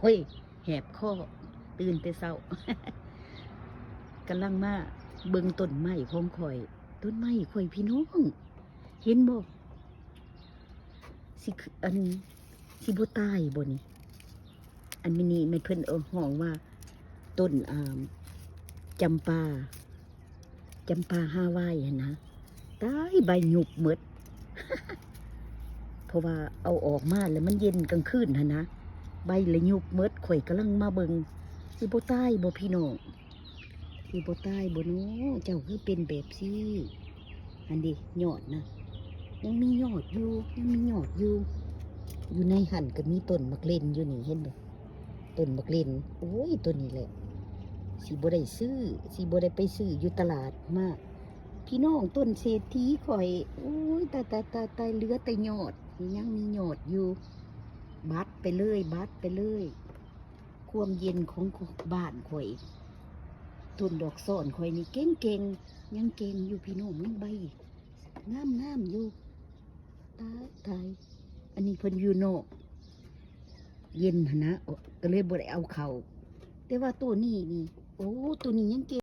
ໂອ້ຍ ແຫບຄໍ ຕື່ນແຕ່ເຊົ້າ ກຳລັງມາເບິ່ງຕົ້ນໄມ້ຂອງຂ້ອຍ. ຕົ້ນໄມ້ຂ້ອຍພີ່ນ້ອງ ເຫັນບໍ່? ຊິ ອັນ ຊິບໍ່ຕາຍບໍ່ນີ້? ອັນນີ້ແມ່ນເພິ່ນເອີ້ນ ຮ້ອງວ່າຕົ້ນ ອ່າ ຈຳປາ ຈຳປາຮາວາຍຫັ້ນນະ. ຕາຍ ໃບຫຍຸບໝົດ ເພາະວ່າເອົາອອກມາແລ້ວມັນເຢັນກາງຄືນຫັ້ນນະ ໃບລະຫຍຸບໝົດ. ຂ້ອຍກຳລັງມາເບິ່ງ ຊິບໍ່ຕາຍບໍ່ພີ່ນ້ອງ? ຊິບໍ່ຕາຍບໍ່ເນາະ? ເຈົ້າຄືເປັນແບບຊີ້? ຫັ້ນເດ ຍອດນະ ຍັງມີຍອດຢູ່ ຍັງມີຍອດຢູ່. ຢູ່ໃນຫັ້ນກໍມີຕົ້ນໝາກເລັ່ນຢູ່ນີ້ ເຫັນບໍ່? ຕົ້ນໝາກເລັ່ນ. ໂອ້ຍ ຕົ້ນນີ້ແຫຼະ ຊິບໍ່ໄດ້ຊື້ ຊິບໍ່ໄດ້ໄປຊື້ຢູ່ຕະຫຼາດມາ ພີ່ນ້ອງ. ຕົ້ນເສດຖີຂ້ອຍ ໂອ້ຍ ຕາຍ ຕາຍ ຕາຍ ຕາຍ ເຫຼືອແຕ່ຍອດ ຍັງມີຍອດຢູ່. ບັດໄປເລີຍ ບັດໄປເລີຍ. ຄວາມເຢັນຂອງບ້ານຂ້ອຍ ຕົ້ນດອກຊອນຂ້ອຍນີ້ເກັ່ງໆ ຍັງເກັ່ງຢູ່ພີ່ນ້ອງ ຍັງໃບງາມໆຢູ່. ຕາຍ ຕາຍ ອັນນີ້ເພິ່ນຢູ່ນອກ ເຢັນຫັ້ນນະ ກໍເລີຍບໍ່ໄດ້ເອົາເຂົ້າ. ແຕ່ວ່າໂຕນີ້ນີ້ ໂອ້ ໂຕນີ້ຍັງເກັ່ງ